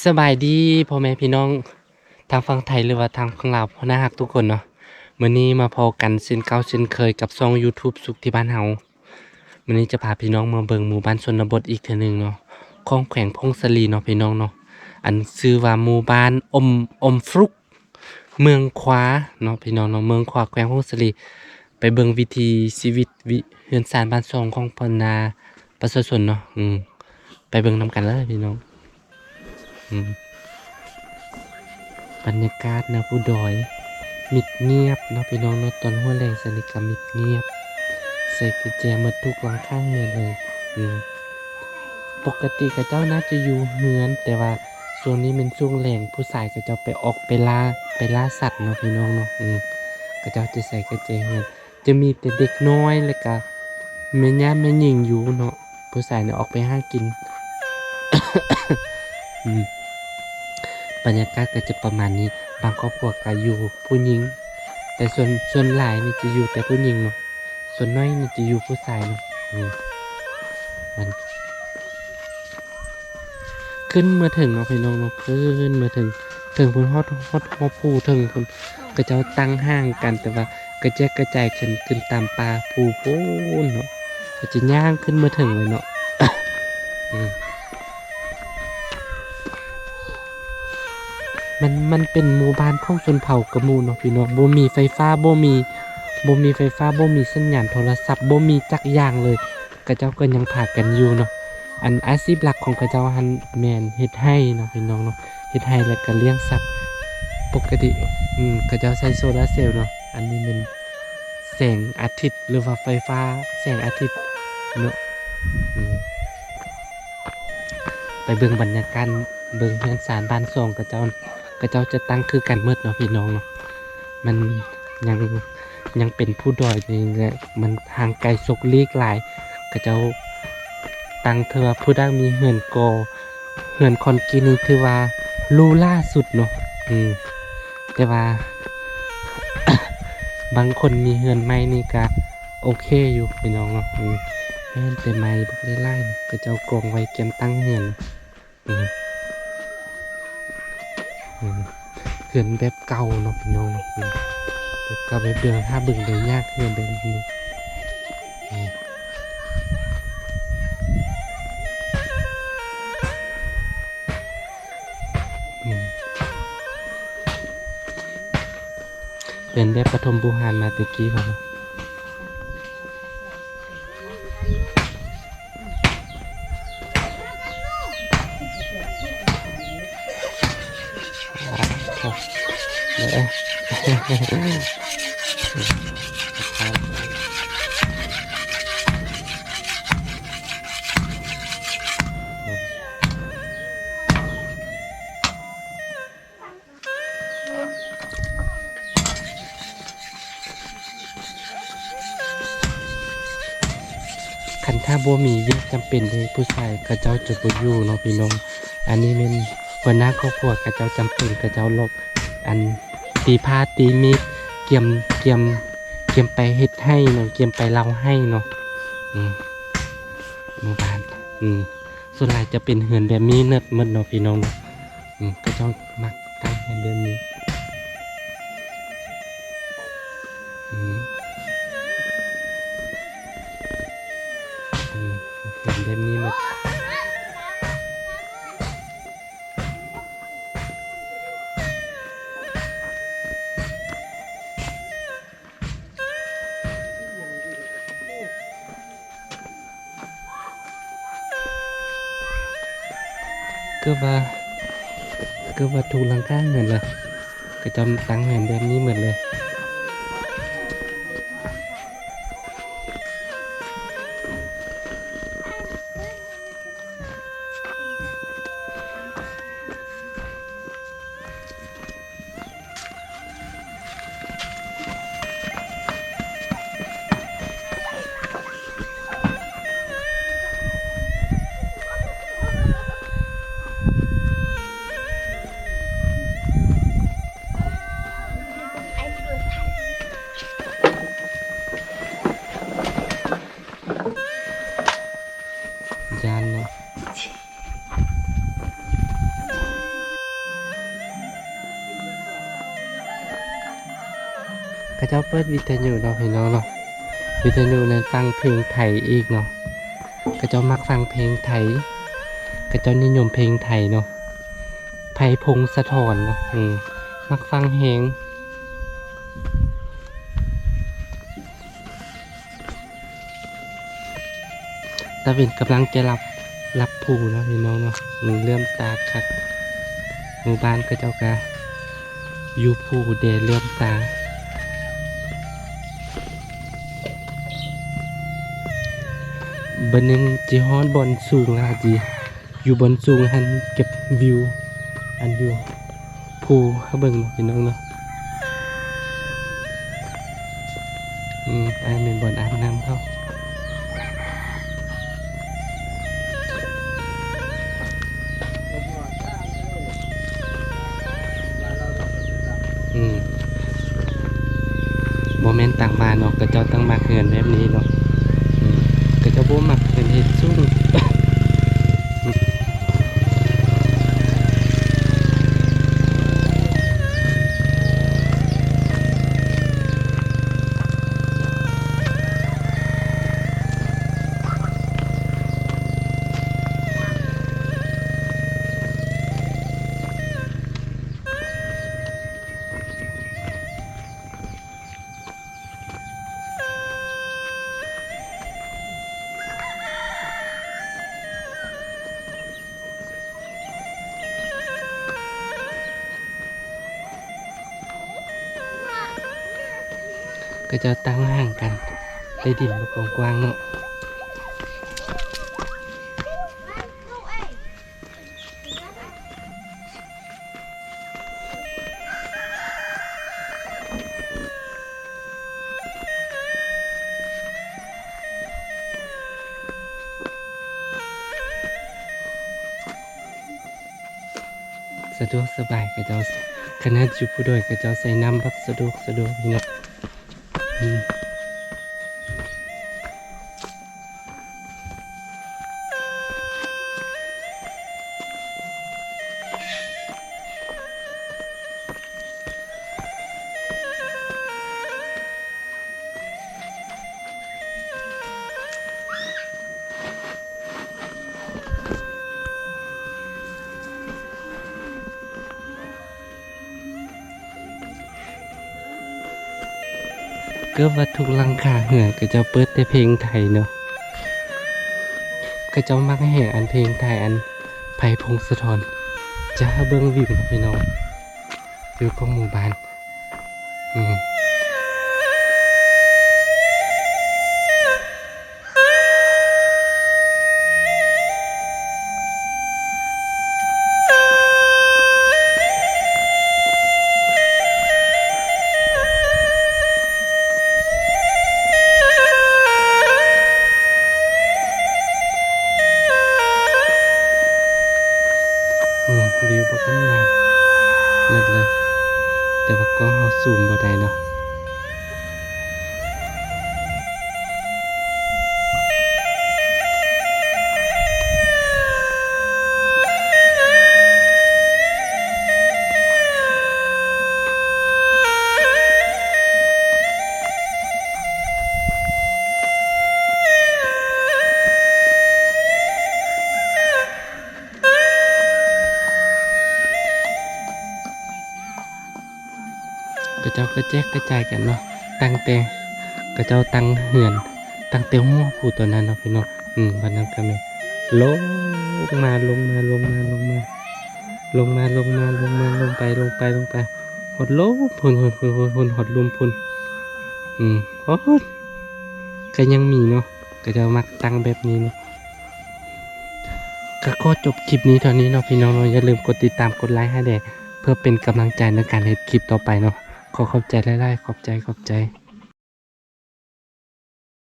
ສະບາຍດີພໍ່ແມ່ພີ່ນ້ອງທາງຝັ່ງໄທ ຫຼືວ່າທາງຝັ່ງລາວ ທີ່ໜ້າຮັກທຸກຄົນເນາະ. ມື້ນີ້ມາພໍ້ກັນເຊັ່ນເກົ່າເຊັ່ນເຄີຍກັບຊ່ອງ YouTube ສຸກທີ່ບ້ານເຮົາ. ມື້ນີ້ຈະພາພີ່ນ້ອງມາເບິ່ງໝູ່ບ້ານຊົນນະບົດອີກເທື່ອໜຶ່ງເນາະ ຂອງແຂວງຜົ້ງສາລີເນາະພີ່ນ້ອງເນາະ. ອັນຊື່ວ່າໝູ່ບ້ານອົມ ອົມຟລຸກ ເມືອງຂວາເນາະພີ່ນ້ອງເນາະ ເມືອງຂວາ ແຂວງຜົ້ງສາລີ. ໄປເບິ່ງວິຖີຊີວິດ ວິ ເຮືອນຊານບ້ານຊ່ອງຂອງບັນດາປະຊາຊົນເນາະ. ອືມ ໄປເບິ່ງນຳກັນເລີຍພີ່ນ້ອງ. ອືມ ບັນຍາກາດແນວພູດອຍ ມິດງຽບເນາະພີ່ນ້ອງເນາະ. ຕອນຫົວແລງຊະນີ້ກະມິດງຽບ ໃສ່ກະແຈໝົດທຸກຫຼັງຄາເຮືອນເລີຍ. ອືມ ປົກກະຕິເຂົາເຈົ້າໜ້າຈະຢູ່ເຮືອນ ແຕ່ວ່າຊ່ວງນີ້ແມ່ນຊ່ວງແລງ ຜູ້ຊາຍເຂົາເຈົ້າໄປອອກໄປລ່າ ໄປລ່າສັດເນາະພີ່ນ້ອງເນາະ. ອືມ ເຂົາເຈົ້າຈະໃສ່ກະແຈເຮືອນ ຈະມີແຕ່ເດັກນ້ອຍ ແລ້ວກະແມ່ຍ່າແມ່ຍິງຢູ່ເນາະ. ຜູ້ຊາຍນີ້ອອກໄປຫາກິນ. ອືມ ບັນຍາກາດກໍຈະປະມານນີ້. ບາງຄອບຄົວກໍຢູ່ຜູ້ຍິງ ແຕ່ສ່ວນ ສ່ວນຫຼາຍນີ້ຈະຢູ່ແຕ່ຜູ້ຍິງເນາະ. ສ່ວນໜ້ອຍນີ້ຈະຢູ່ຜູ້ຊາຍເນາະ. ອືມ ມັນ ຂຶ້ນມາເຖິງເນາະພີ່ນ້ອງເນາະ ຂຶ້ນມາເຖິງ ເຖິງພຸ້ນ ຮອດ ຮອດ ຮອດພູເຖິງພຸ້ນ. ເຂົາເຈົ້າຕັ້ງຫ້າງກັນ ແຕ່ວ່າກະແຈກກະຈາຍກັນຂຶ້ນຕາມປ່າພູພຸ້ນເນາະ. ເຂົາຈະຍ່າງຂຶ້ນມາເຖິງເລີຍເນາະ. ອືມ ມັນ ມັນເປັນໝູ່ບ້ານຂອງຊົນເຜົ່າກະໝູເນາະພີ່ນ້ອງ. ບໍ່ມີໄຟຟ້າ ບໍ່ມີ ບໍ່ມີໄຟຟ້າ ບໍ່ມີສັນຍານໂທລະສັບ ບໍ່ມີຈັກຢ່າງເລີຍ. ເຂົາເຈົ້າກໍຍັງພາກັນຢູ່ເນາະ. ອັນອາຊີບຫຼັກຂອງເຂົາເຈົ້າຫັ້ນແມ່ນເຮັດໄຮ່ເນາະພີ່ນ້ອງເນາະ ເຮັດໄຮ່ແລ້ວກໍລ້ຽງສັດ. ປົກກະຕິ ອືມ ເຂົາເຈົ້າໃຊ້ໂຊລາເຊວເນາະ. ອັນນີ້ແມ່ນແສງອາທິດ ຫຼືວ່າໄຟຟ້າແສງອາທິດເນາະ. ອືມ ໄປເບິ່ງບັນຍາກາດ ເບິ່ງເຮືອນຊານບ້ານຊ່ອງເຂົາເຈົ້າ ເຂົາເຈົ້າຈະຕັ້ງຄືກັນໝົດເນາະພີ່ນ້ອງເນາະ. ມັນຍັງ ຍັງເປັນພູດອຍນີ້ແຫຼະ ມັນຫ່າງໄກສົກຫຼີກຫຼາຍ. ເຂົາເຈົ້າຕັ້ງ ຖືວ່າຜູ້ໃດມີເຮືອນກໍ່ ເຮືອນຄອນກຣີດນີ້ຖືວ່າຫຼູຫຼາສຸດເນາະ. ອືມ ແຕ່ວ່າ ບາງຄົນມີເຮືອນໃໝ່ນີ້ກະໂອເຄຢູ່ພີ່ນ້ອງເນາະ. ອືມ ແມ່ນແຕ່ໄມ້ບັກຫຼາຍໆ ເຂົາເຈົ້າກອງໄວ້ກຽມຕັ້ງເຮືອນ. ອືມ ອືມ ເຮືອນແບບເກົ່າເນາະພີ່ນ້ອງເນາະ. ອືມ ແບບເກົ່າແບບເດີມ ຫາເບິ່ງໄດ້ຍາກເຮືອນແບບນີ້. ອືມ ອືມ ເປັນແບບປະຖົມບູຮານມາແຕ່ກີ້ພຸ້ນ. ຄັນຖ້າບໍ່ມີວຽກຈຳເປັນເດ ຜູ້ຊາຍເຂົາເຈົ້າຈະບໍ່ຢູ່ເນາະພີ່ນ້ອງ. ອັນນີ້ແມ່ນຫົວໜ້າຄອບຄົວເຂົາເຈົ້າຈຳເປັນ ເຂົາເຈົ້າລອກ ອັນ ຕີພ້າຕີມີດ ກຽມ ກຽມ ກຽມໄປເຮັດໄຮ່ເນາະ ກຽມໄປເລົາໄຮ່ເນາະ. ອືມ ໝູ່ບ້ານ ອືມ ສ່ວນຫຼາຍຈະເປັນເຮືອນແບບມີເນີດໝົດເນາະພີ່ນ້ອງເນາະ. ອືມ ເຂົາເຈົ້າມັກຕັ້ງເຮືອນແບບນີ້. ອືມ ອືມ ເຮືອນແບບນີ້ໝົດ. ເກືອບວ່າ ເກືອບວ່າທຸກຫຼັງຄາເຮືອນລະ ເຂົາເຈົ້າຕັ້ງເຮືອນແບບນີ້ໝົດເລີຍ. ໄອ້ ເຂົາເຈົ້າເປີດວິທະຍຸເນາະພີ່ນ້ອງເນາະ, ວິທະຍຸນັ້ນຟັງເພງໄທອີກເນາະ. ເຂົາເຈົ້າມັກຟັງເພງໄທ, ເຂົາເຈົ້ານິຍົມເພງໄທເນາະ, ໄພພົງສະຖອນເນາະ. ອືມ ມັກຟັງແຮງ. ຕາເວັນກຳລັງຈະລັບ ລັບພູເນາະພີ່ນ້ອງເນາະ. ເຫຼື້ອມຕາຄັກ, ໝູ່ບ້ານເຂົາເຈົ້າກະຢູ່ພູແດ່ເຫຼື້ອມຕາ. ບາດໜຶ່ງຊິຮອດບ່ອນສູງລະ ຊິຢູ່ບ່ອນສູງຫັ້ນເກັບວິວອັນຢູ່ ພູໃຫ້ເບິ່ງເນາະພີ່ນ້ອງເນາະ. ອືມ ອັນນີ້ແມ່ນບ່ອນອາບນ້ຳເຂົາ. ອືມ ບໍ່ແມ່ນຕ່າງບ້ານເນາະ, ເຂົາເຈົ້າຕັ້ງມັກເຮືອນແບບນີ້ເນາະ. ອືມ ເຂົາເຈົ້າບໍ່ມັກເຮືອນເຮັດສູງ. ເຂົາເຈົ້າຕັ້ງຮ່າງກັນໃນດິນບໍ່ກວ້າງໆເນາະ. ສະດວກສະບາຍ ເຂົາເຈົ້າ ຂະໜາດຢູ່ພູດອຍ ເຂົາເຈົ້າໃສ່ນ້ຳບັກສະດວກສະດວກນີ້ເນາະ. ອືມ ເກືອບວ່າທຸກຫຼັງຄາເຮືອນ ເຂົາເຈົ້າເປີດແຕ່ເພງໄທເນາະ. ເຂົາເຈົ້າມັກແຮງອັນເພງໄທ ອັນໄພພົງສະຖອນ. ຈະໃຫ້ເບິ່ງວິວເນາະພີ່ນ້ອງ ວິວຂອງໝູ່ບ້ານ. ອືມ ອືມ ວິວບັກງາມ ແມ່ນເລີຍ ແຕ່ວ່າກ້ອງເຮົາຊູມບໍ່ໄດ້ເນາະ. ເຂົາເຈົ້າກະແຈກກະຈາຍກັນເນາະ ຕັ້ງແຕ່ເຂົາເຈົ້າຕັ້ງເຮືອນ ຕັ້ງແຕ່ຫົວພູຕອນນັ້ນເນາະພີ່ນ້ອງ. ອືມ ບາດນັ້ນກະແມ່ນລົງມາ ລົງມາ ລົງມາ ລົງມາ ລົງມາ ລົງມາ ລົງມາ ລົງໄປ ລົງໄປ ລົງໄປ ຮອດລຸ່ມພຸ້ນ ພຸ້ນ ພຸ້ນ ພຸ້ນ ຮອດລຸ່ມພຸ້ນ. ອືມ ໂອ້ຍ ກະຍັງມີເນາະ ເຂົາເຈົ້າມັກຕັ້ງແບບນີ້ເນາະ. ກະຂໍຈົບຄລິບນີ້ເທົ່ານີ້ເນາະພີ່ນ້ອງເນາະ. ຢ່າລືມກົດຕິດຕາມ ກົດໄລໃຫ້ແດ່ ເພື່ອເປັນກຳລັງໃຈໃນການເຮັດຄລິບຕໍ່ໄປເນາະ. ຂໍຂອບໃຈຫຼາຍໆ ຂອບໃຈ ຂອບໃຈ.